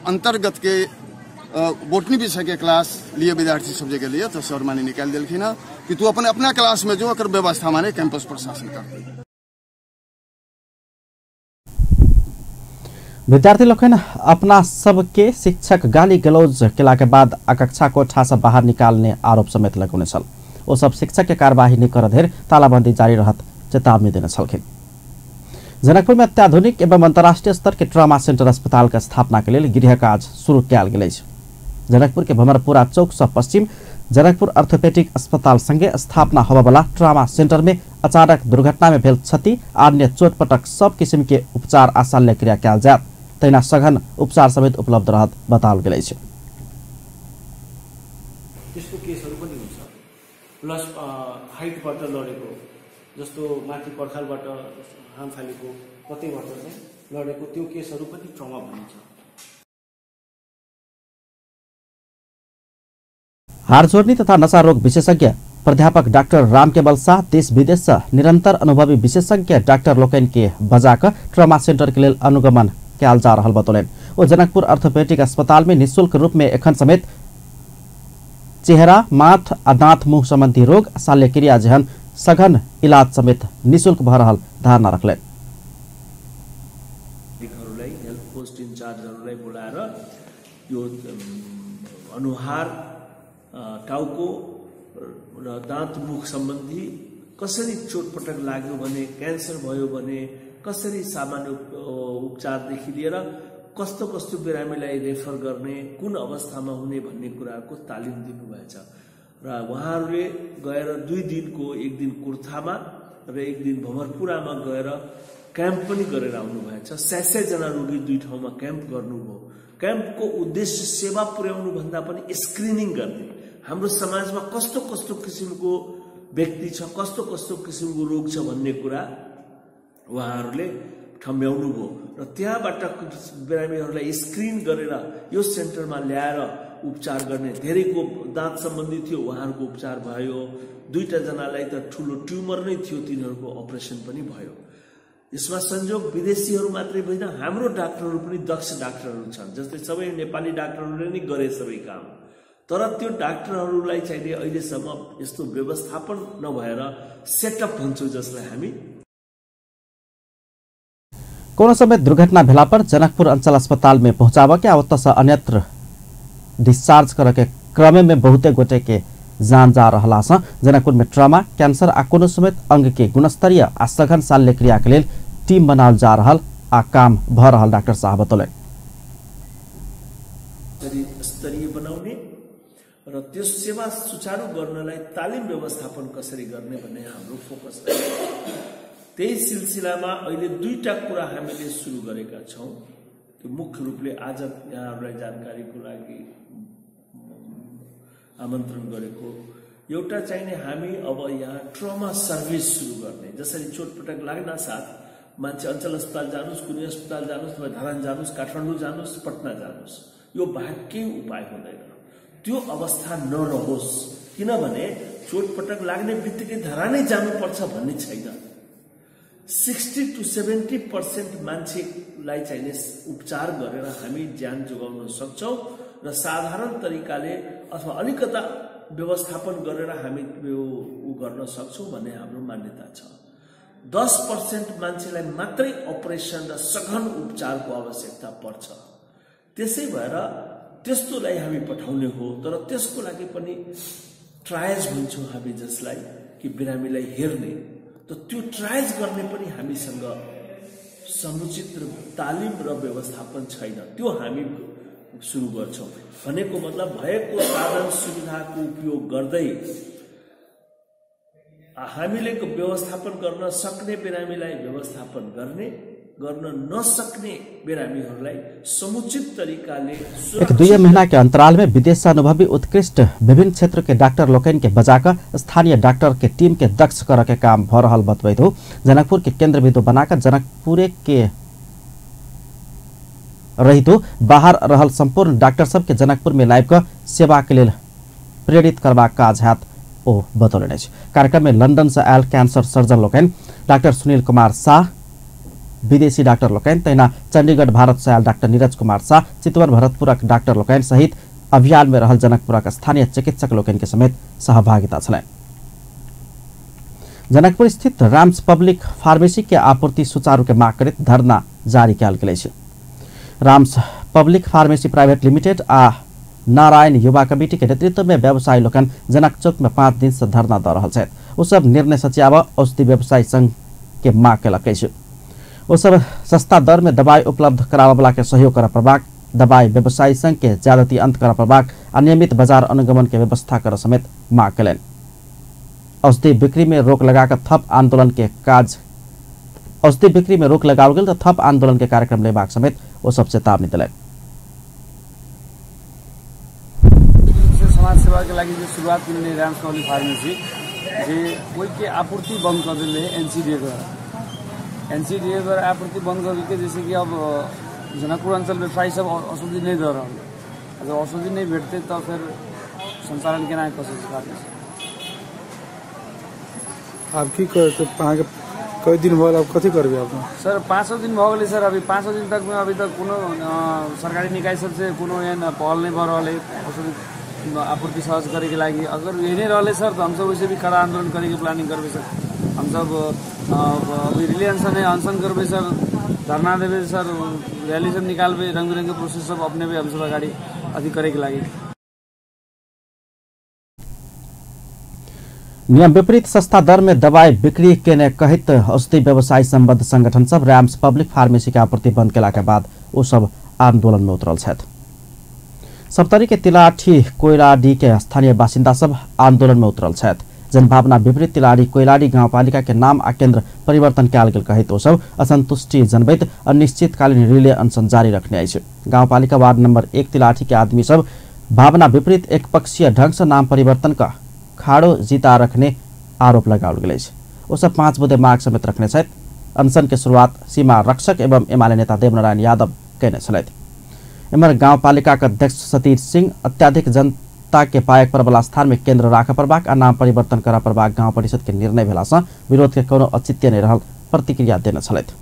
अंतर्गत के बोटनी विषय के क्लास लिए विद्यार्थी सब जे गेलिए तऽ सर माने निकालि देलखिन हँ कि तू अपन अपना क्लास में जो एकर व्यवस्था माने कैंपस प्रशासन करतै। विद्यार्थी लोकनि अपना सबके शिक्षक गाली गलौज केला के बाद कक्षा कोठा से बाहर निकालने आरोप समेत लगौने छल। ओ सब शिक्षक के कार्यवाही नहि करऽ धरि तालाबंदी जारी रहत चेतावनी देने छलखिन। जनकपुर में अत्याधुनिक एवं अंतर्राष्ट्रीय स्तर के ट्रामा सेंटर अस्पताल के स्थापना के लेल गृह काज शुरू कयल गेल अछि। जनकपुर के भमरपुरा चौक से पश्चिम जनकपुर ऑर्थोपेडिक अस्पताल संगे स्थापना होबयवला ट्रामा सेंटर में अचानक दुर्घटना में भेल क्षति आ अन्य चोटपटक सब किसिम के उपचार आ शल्यक्रिया कयल जायत, तहिना सघन उपचार समेत उपलब्ध रहत बताओल गेल अछि। त्यस्तो केसहरू पनि हुन्छ। प्लस हाइटबाट लडेको, जस्तो माथि पर्खालबाट हाम फालेको, कतैबाट चाहिँ लडेको त्यो केसहरू पनि ट्रमा भनिन्छ। हाड जोर्नी तथा नशा रोग विशेषज्ञ प्राध्यापक डाक्टर रामकेवल शाह देश विदेश से निरंतर अनुभवी विशेषज्ञ डाक्टर लोकनि के बजा कऽ ट्रमा सेंटर के लेल अनुगमन कयल जा रहल बतौलनि। ओ जनकपुर ऑर्थोपेडिक अस्पताल में निःशुल्क रूप में एखन समेत चेहरा, माथ आ दांत मुंह संबंधी रोग शल्यक्रिया जेहन सघन इलाज समेत निःशुल्क भऽ रहल धारणा रखलनि। हेल्थ पोस्ट इन्चार्जहरूलाई बोलाएर यो अनुहार, टाउको र दाँत मुख सम्बन्धी कसरी चोटपटक लाग्यो भने, क्यान्सर भयो भने कसरी सामान्य उपचारदेखि लिएर कस्तो कस्तो बिरामीलाई रेफर गर्ने, कुन अवस्थामा हुने भन्ने कुराको तालिम दिनुभएछ र उहाँहरूले गएर 2 दिनको, एक दिन कुर्थामा र एक दिन भमरपुरामा गएर क्याम्प पनि गरेर आउनुभएछ। 100-100 जना रोगी दुई ठाउँमा क्याम्प गर्नुभयो। क्याम्पको उद्देश्य सेवा पुर्याउनु भन्दा पनि स्क्रिनिङ गर्ने, हाम्रो समाजमा कस्तो कस्तो किसिमको व्यक्ति छ, कस्तो कस्तो किसिमको रोग छ भन्ने कुरा उहाँहरूले ठम्ब्याउनु भयो र त्यहाँबाट बिरामीहरूलाई स्क्रिन गरेर यो सेन्टरमा ल्याएर उपचार गर्ने। धेरैको दाँत सम्बन्धी थियो, उहाँहरूको उपचार भयो। 2 जनालाई त ठुलो ट्युमर नै थियो, तिनीहरूको अपरेसन पनि भयो। यसमा संयोग विदेशीहरू मात्रै होइन, हाम्रो डाक्टरहरू पनि दक्ष डाक्टरहरू छन्। जस्तै सबै नेपाली डाक्टरहरूले नै गरे सबै काम, तर त्यो डाक्टरहरूलाई चाहिँ अहिलेसम्म यस्तो व्यवस्थापन नभएर सेटअप भन्छौँ जसलाई हामी। कोनो समय दुर्घटना भेला पर जनकपुर अंचल अस्पताल में पहुंचाव के आ ओतय से अन्यत्र डिस्चार्ज कर के क्रमे में बहुते गोटे के जान जा रहा से जनकपुर में ट्रामा, कैंसर आ कोनो समेत अंग के गुणस्तरीय आ सघन शल्यक्रिया के लेल टीम बनाओल जा रहा आ काम भ रहल डॉक्टर साहब बतौलनि। स्तरीय बनाउने र त्यो सेवा सुचारू गर्नलाई तालिम व्यवस्थापन कसरी गर्ने भन्ने हाम्रो फोकस रहेको छ। त्यही सिलसिलामा अहिले दुईटा कुरा हामीले सुरु गरेका छौँ। त्यो मुख्य रूपले आज यहाँहरूलाई जानकारीको लागि आमन्त्रण गरेको एउटा चाहिँ हामी अब यहाँ ट्रमा सर्भिस सुरु गर्ने। जसरी चोटपटक लाग्न साथ मान्छे अञ्चल अस्पताल जानुस्, कुनै अस्पताल जानुस्, अथवा धरान जानुस्, काठमाडौँ जानुस्, पटना जानुस्, यो बाहेक केही उपाय हुँदैन। त्यो अवस्था नरहोस्, किनभने चोटपटक लाग्ने बित्तिकै धरानै जानुपर्छ भन्ने छैन। 60 to 70% मान्छेलाई चाहिने उपचार गरेर हामी ज्यान जोगाउन सक्छौँ र साधारण तरिकाले अथवा अलिकता व्यवस्थापन गरेर हामी यो गर्न सक्छौँ भन्ने हाम्रो मान्यता छ। 10% मान्छेलाई मात्रै अपरेसन र सघन उपचारको आवश्यकता पर्छ। त्यसै भएर त्यस्तोलाई हामी पठाउने हो। तर त्यसको लागि पनि ट्रायज भन्छौँ हामी, जसलाई कि बिरामीलाई हेर्ने, त त्यो ट्रायज गर्ने पनि हामीसँग समुचित तालिम र व्यवस्थापन छैन। त्यो हामी सुरु गर्छौँ। भनेको मतलब भएको साधन सुविधाको उपयोग गर्दै हामीले व्यवस्थापन गर्न सक्ने बिरामीलाई व्यवस्थापन गर्ने, गर्न नसक्ने बिरामीहरूलाई समुचित तरिकाले। एक दुई महीना के अंतराल में विदेश से अनुभवी उत्कृष्ट विभिन्न क्षेत्र के डॉक्टर लोकनि के बजाकर स्थानीय डॉक्टर के टीम के दक्ष कर के काम भ रहल बतबैत हो। जनकपुर के केंद्र बिंदु बनाकर जनकपुरे के रहितो बाहर रहल संपूर्ण डॉक्टर सब के जनकपुर में लाइव कर सेवा के लेल प्रेरित करबाक काज हैत ओ बतौलनि अछि। कार्यक्रम में लंदन से आयल कैंसर सर्जन लोकनि डॉक्टर सुनील कुमार शाह, विदेशी डॉक्टर लोकनि, तहिना चंडीगढ़ भारत से आयल डॉक्टर नीरज कुमार शाह, चितवन भरतपुरक डॉक्टर लोकनि सहित अभियान में रहल जनकपुरक स्थानीय चिकित्सक लोकनि के समेत सहभागिता छलनि। जनकपुर स्थित राम्स पब्लिक फार्मेसी के आपूर्ति सुचारू के माग करैत धरना जारी कयल गेल अछि। Rams public pharmacy private limited आ नारायण युवा कमिटी के नेतृत्व में व्यवसायी लोकनि जनक चौक में 5 दिन से धरना दऽ रहल छथि। ओ सब निर्णय सचियाब औषधि व्यवसायी संघ के माग कयलक अछि। ओ सब सस्ता दर में दवाई उपलब्ध कराबऽवला के सहयोग करऽ पड़बाक, दवाई व्यवसायी संघ के ज्यादती अंत करऽ पड़बाक आ नियमित बाजार अनुगमन के व्यवस्था करऽ समेत माग कयलनि। औषधि बिक्री में रोक लगाकर थप आंदोलन के काज औषधि बिक्री में रोक लगाओल गेल तऽ थप आंदोलन के कार्यक्रम लेबाक समेत ओ सब चेतावनी देलनि। समाज सेवा के लागि जे शुरुआत केने राम्स पब्लिक फार्मेसी जे ओहि के आपूर्ति बंद कर देले एनसीडीए द्वारा। एनसीडीए द्वारा आपूर्ति बंद कर देलकै, जैसे कि अब जनकपुर अंचल व्यवसायी सब औषधि नहीं दऽ रहल। जब औषधि नहीं भेटतै तऽ फेर संचालन केना कऽ सकै फार्मेसी। आब की करते अहाँके कई दिन भऽ गेल, आब कथी करबै आप? सर 5 दिन भऽ गेलै सर। अभी 5 दिन तक में अभी तक कोनो सरकारी निकाय सबसे कोनो एहन पहल नहीं भऽ रहल है औषधि आपूर्ति सहज करे के लागि। अगर एहने रहलै सर तो हमसब वैसे भी कड़ा आंदोलन करे के प्लानिंग करबै सर। हमसब अभी रिले अनशन है, अनशन करबै सर, धरना देबै सर, रैली सब निकालबै, रंग बिरंग के प्रोसेस सब अपनेबै हमसब अगाडि अथी करे के लागि। नियम विपरीत सस्ता दर में दवाई बिक्री केने कहित औषधि व्यवसायी संबद्ध संगठन सब रैम्स पब्लिक फार्मेसी के आपूर्ति बंद केला के बाद ओ सब आंदोलन में उतरल छथि। सप्तरी के तिलाठी कोइराडी के स्थानीय बासिन्दा सब आंदोलन में उतरल छथि। जनभावना विपरीत तिलारी कोइलारी गाउँपालिका के नाम आ केन्द्र परिवर्तन कयल गेल कहैत ओ सब असंतुष्टि जनबैत अनिश्चितकालीन रिले अनशन जारी रखने अछि। गाउँपालिका वार्ड नंबर 1 तिलाठी के आदमी सब भावना विपरीत एकपक्षीय ढंग से नाम परिवर्तन का खाड़ो जीता रखने आरोप लगाओल गेल अछि। ओ सब 5 बुँदे माग समेत रखने छथि। अनशन के शुरुआत सीमा रक्षक एवं एमाले नेता देवनारायण यादव कयने छलथि। एम्हर गाउँपालिका के अध्यक्ष सतीश सिंह अत्याधिक जनता के पायक पर वाला स्थान में केन्द्र राखऽ पड़बाक आ नाम परिवर्तन करऽ पड़बाक गाँव परिषद के निर्णय भेला सँ विरोध के कोनो औचित्य नहि रहल प्रतिक्रिया देने छलथि।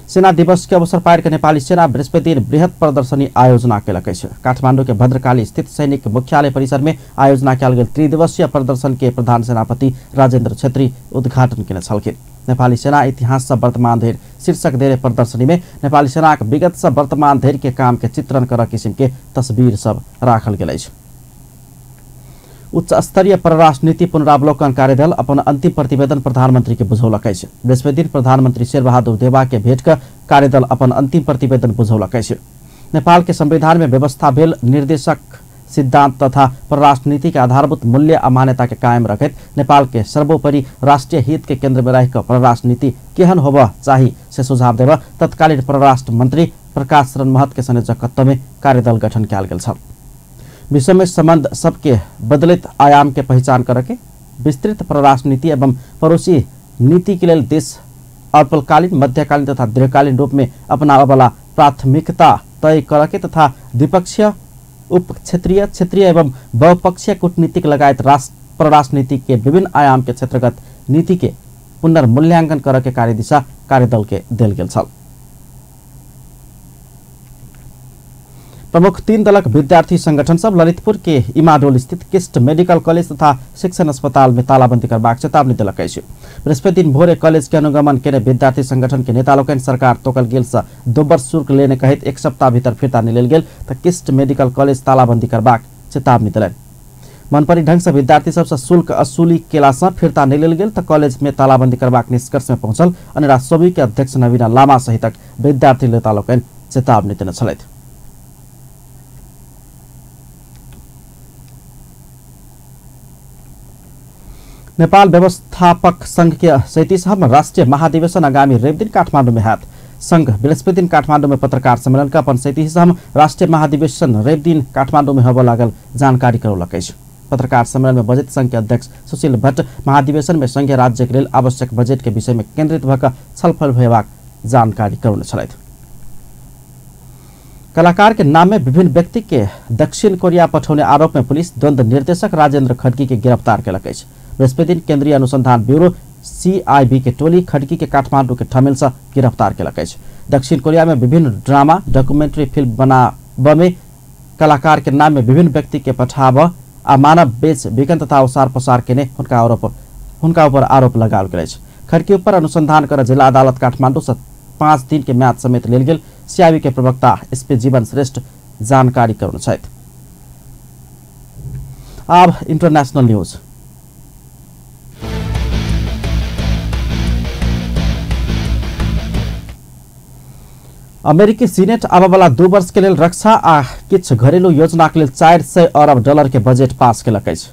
सेना दिवस के अवसर पारि के नेपाली सेना बृहस्पति दिन बृहत प्रदर्शनी आयोजना कयलक अछि। काठमांडू के भद्रकाली स्थित सैनिक मुख्यालय परिसर में आयोजना कयल गेल त्रिदिवसीय प्रदर्शन के प्रधान सेनापति राजेंद्र छेत्री उद्घाटन केने छलखिन। नेपाली सेना इतिहास से वर्तमान धरि शीर्षक देने प्रदर्शनी में नेपाली सेनाक विगत से वर्तमान धरि के काम के चित्रण कर किसिम के तस्वीर सब राखल गेल अछि। उच्च स्तरीय परराष्ट्र नीति पुनरावलोकन कार्यदल अपन अंतिम प्रतिवेदन प्रधानमंत्री के बुझौलक अछि। बृहस्पति दिन प्रधानमंत्री शेरबहादुर देवा के भेंट कर कार्यदल अपन अंतिम प्रतिवेदन बुझौलक अछि। नेपाल के संविधान में व्यवस्था भेल निर्देशक सिद्धांत तथा परराष्ट्र नीति के आधारभूत मूल्य आ मान्यता के कायम रखैत नेपाल के सर्वोपरि राष्ट्रीय हित के केंद्र में राखि परराष्ट्र नीति केहन होबऽ चाही से सुझाव देबऽ तत्कालीन परराष्ट्र मंत्री प्रकाश शरण महत के संयोजकत्व में कार्यदल गठन कयल गेल छल। विश्व में संबंध सबके बदलित आयाम के पहचान करके विस्तृत परराष्ट्र नीति एवं पड़ोसी नीति के लेल देश अल्पकालीन, मध्यकालीन तथा दीर्घकालीन रूप में अपनाबऽ प्राथमिकता तय करके तथा द्विपक्षीय, उप क्षेत्रीय, क्षेत्रीय एवं बहुपक्षीय कूटनीतिक लगायत परराष्ट्र नीति के विभिन्न आयाम के क्षेत्रगत नीति के पुनर्मूल्यांकन करके कार्यदिशा कार्यदल के देल गेल छल। प्रमुख 3 दलक विद्यार्थी संगठन सब ललितपुर के इमाडोल स्थित किस्ट मेडिकल कॉलेज तथा शिक्षण अस्पताल में तालाबंदी करबाक चेतावनी देलक अछि। बृहस्पति दिन भोरे कॉलेज के अनुगमन केने विद्यार्थी संगठन के नेता लोकनि सरकार तोकल गेल से दोबर शुल्क लेने कहैत 1 सप्ताह भीतर फिर्ता नहि लेल गेल त किस्ट मेडिकल कॉलेज तालाबंदी करबाक चेतावनी देलनि। मनपरी ढंग से विद्यार्थी सबसँ शुल्क असूली केला सँ फिर्ता नहि लेल गेल त कॉलेज में तालाबंदी करबाक निष्कर्ष में पहुंचल अनेरा सोबी के अध्यक्ष नवीना लामा सहितक विद्यार्थी नेता लोकनि चेतावनी देने छलथि। नेपाल व्यवस्थापक संघ के 37वां राष्ट्रीय महाधिवेशन आगामी रवि दिन काठमांडू में हैत। संघ बृहस्पति दिन काठमांडू में पत्रकार सम्मेलन का अपन 37वां राष्ट्रीय महाधिवेशन रवि दिन काठमांडू में होबऽ लागल जानकारी करौलक अछि। पत्रकार सम्मेलन में बजट संघ के अध्यक्ष सुशील भट्ट महाधिवेशन में संघीय राज्य के लेल आवश्यक बजट के विषय में केंद्रित भऽ छलफल होयबाक जानकारी करौने छलथि। कलाकार के नाम में विभिन्न व्यक्ति के दक्षिण कोरिया पठौने आरोप में पुलिस द्वंद्व निर्देशक राजेंद्र खड्की के गिरफ्तार कयलक अछि। बृहस्पति दिन केंद्रीय अनुसंधान ब्यूरो सीआईबी के टोली खड्की के काठमांडू के ठमेल से गिरफ्तार कयलक अछि। दक्षिण कोरिया में विभिन्न ड्रामा डॉक्यूमेंट्री फिल्म बनाबऽ में कलाकार के नाम में विभिन्न व्यक्ति के पठाबऽ आ मानव बेच बिकन तथा ओसार पसार केने हुनका ऊपर आरोप लगाओल गेल अछि। खड्की ऊपर अनुसंधान कर जिला अदालत काठमांडू से 5 दिन के म्याद समेत लेल गेल सीआईबी के प्रवक्ता एसपी जीवन श्रेष्ठ जानकारी करौने छथि। आब इंटरनेशनल न्यूज। अमेरिकी सीनेट आबऽवला 2 वर्ष के लेल रक्षा आ किछु घरेलू योजना के लेल 400 अरब डॉलर के बजट पास केलक अछि।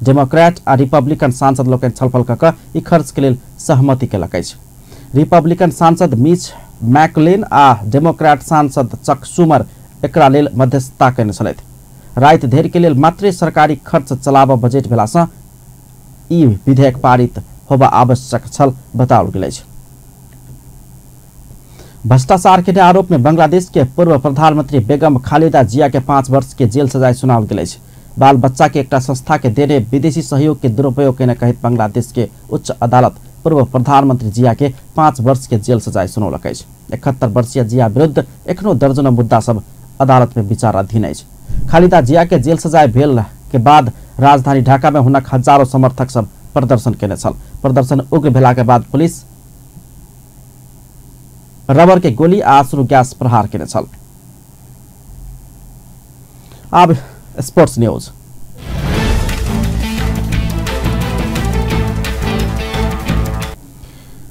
डेमोक्रेट आ रिपब्लिकन सांसद लोकनि छलफल कऽ कऽ ई खर्च के लेल सहमति केलक अछि। रिपब्लिकन सांसद मिच मैकलेन आ डेमोक्रेट सांसद चक शूमर एकरा लेल मध्यस्थता कयने छलथि। राति धरि के लेल मात्रे सरकारी खर्च चलाबऽ बजट भेलासँ ई विधेयक पारित होबऽ आवश्यक छल बताओल गेल अछि। भ्रष्टाचार के आरोप में बांग्लादेश के पूर्व प्रधानमंत्री बेगम खालिदा जिया के 5 वर्ष के जेल सजाय सुनाओल गेल अछि। बाल बच्चा के एकटा संस्था के देने विदेशी सहयोग के दुरुपयोग केने कहैत बांग्लादेश के उच्च अदालत पूर्व प्रधानमंत्री जिया के 5 वर्ष के जेल सजाय सुनौलक अछि। 71 वर्षीय जिया विरुद्ध एखनो दर्जनों मुद्दा सब अदालत में विचाराधीन अछि। खालिदा जिया के जेल सजाय भेल के बाद राजधानी ढाका में हुनक हजारों समर्थक सब प्रदर्शन केने छल। प्रदर्शन उग्र भेला के बाद पुलिस रबर के गोली आ आश्रु गैस प्रहार केने छल। आब स्पोर्ट्स न्यूज।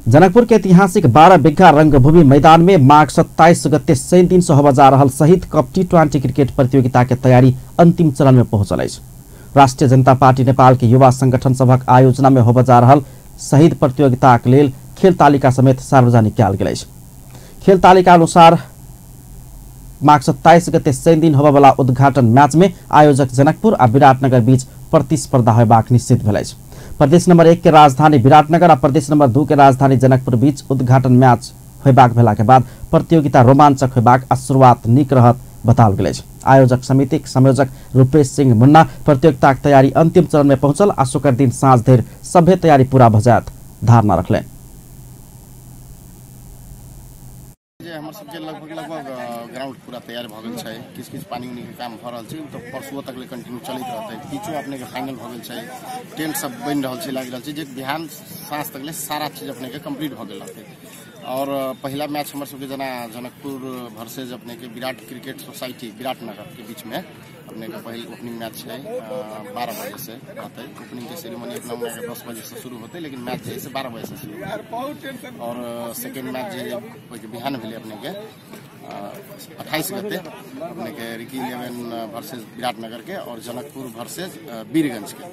जनकपुर के ऐतिहासिक 12 बीघा रंगभूमि मैदान में माघ 27 गते शनि दिन से होबय जा रहल शहीद कप T20 cricket प्रतियोगिता के तैयारी अंतिम चरण में पहुंचल अछि। राष्ट्रिय जनता पार्टी नेपाल के युवा संगठन सभक आयोजना में होबय जा रहल शहीद प्रतियोगिताक लेल खेल तालिका समेत सार्वजनिक कयल गेल अछि। खेल तालिका अनुसार माघ 27 गते शनि दिन होबयवला उद्घाटन मैच में आयोजक जनकपुर आ विराटनगर बीच प्रतिस्पर्धा होयबाक निश्चित भेल अछि। प्रदेश नंबर 1 के राजधानी विराटनगर आ प्रदेश नंबर 2 के राजधानी जनकपुर बीच उद्घाटन मैच होयबाक भेला के बाद प्रतियोगिता रोमांचक होयबाक आ शुरुआत नीक रहत बताओल गेल अछि। आयोजक समितिक संयोजक रूपेश सिंह मुन्ना प्रतियोगिताक तैयारी अंतिम चरण में पहुंचल आ शुक्र दिन साँझ धरि सभे तैयारी पूरा भ जायत धारणा रखलनि। हमर सबके लगभग लगभग ग्राउंड पूरा तैयार भ गेल छै, किछु किछु पानी उनी के काम भ रहल छै, तऽ परसुओ तक ले कंटिन्यू चलैत रहतै। पिचो अपने के फाइनल भ गेल छै, टेंट सब बनि रहल छै, लागि रहल छै जे बिहान साँझ तक ले सारा चीज अपने के कंप्लीट भ गेल रहतै। और पहिला मैच हमर सबके जेना जनकपुर वर्सेज अपने के विराट क्रिकेट सोसाइटी विराटनगर के बीच में अपने के पहिल ओपनिंग मैच है 12 बजे से रहतै। ओपनिंग के सेरेमनी अपना 10 बजे से शुरू होते, लेकिन मैच जे है 12 बजे से शुरू होते। और सेकेंड मैच जे बिहान भेलै अपने के 28 गते अपने के रिकी 11 वर्सेज विराटनगर के और जनकपुर वर्सेज वीरगंज के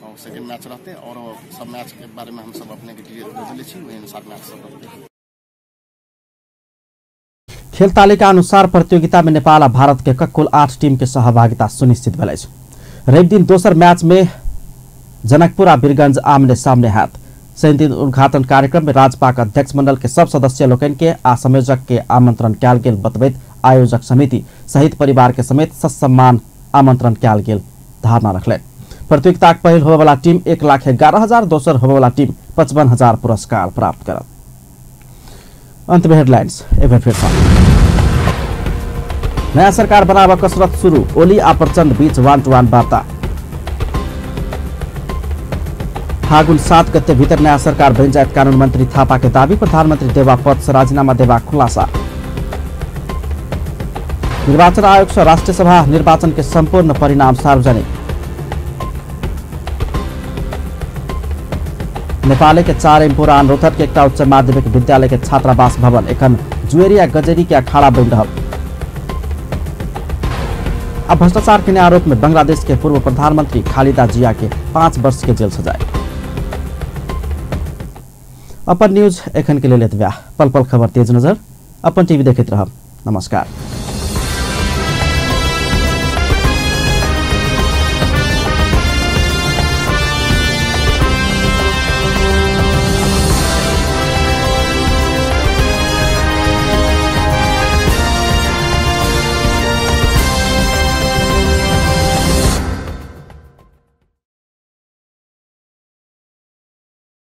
और सेकेंड मैच रहते। और सब मैच के बारे में हम सब अपने के डिटेल भेजले छी, ओहि अनुसार मैच सब रहते। खेल तालिका अनुसार प्रतियोगिता में नेपाल आ भारत के कुल 8 टीम के सहभागिता सुनिश्चित भेल अछि। रवि दिन दोसर मैच में जनकपुर आ वीरगंज आमने सामने हैत। शनि दिन उद्घाटन कार्यक्रम में राजपाक अध्यक्ष मंडल के सब सदस्य लोकनि के आ संयोजक के आमंत्रण कयल गेल बतबैत आयोजक समिति सहित परिवार के समेत ससम्मान आमंत्रण कयल गेल धारणा रखलनि। प्रतियोगिताक पहिल होबयवला टीम 1,11,000, दोसर होबयवला टीम 55,000 पुरस्कार प्राप्त करत। अंत में हेडलाइंस एक बेर फिर। नया सरकार बनाबऽ कसरत शुरू, ओली आ प्रचंड बीच 1-to-1 वार्ता। फागुन 7 गते भीतर नया सरकार बनि जायत कानून मंत्री थापा के दावी, प्रधानमंत्री देवा पद से राजीनामा देबाक खुलासा। निर्वाचन आयोग से राष्ट्रीय सभा निर्वाचन के संपूर्ण परिणाम सार्वजनिक। नेपाल के 4 पुरान रोहतक के एकटा उच्च माध्यमिक विद्यालय के छात्रावास भवन एखन जुएरी आ गजेरी के अखाड़ा बनि रहल। अब भ्रष्टाचार के आरोप में बांग्लादेश के पूर्व प्रधानमंत्री खालिदा जिया के 5 वर्ष के जेल सजाए। अपन न्यूज एखन के लेल एतबे। पल पल खबर तेज नजर अपन टीवी देखैत रहब। नमस्कार।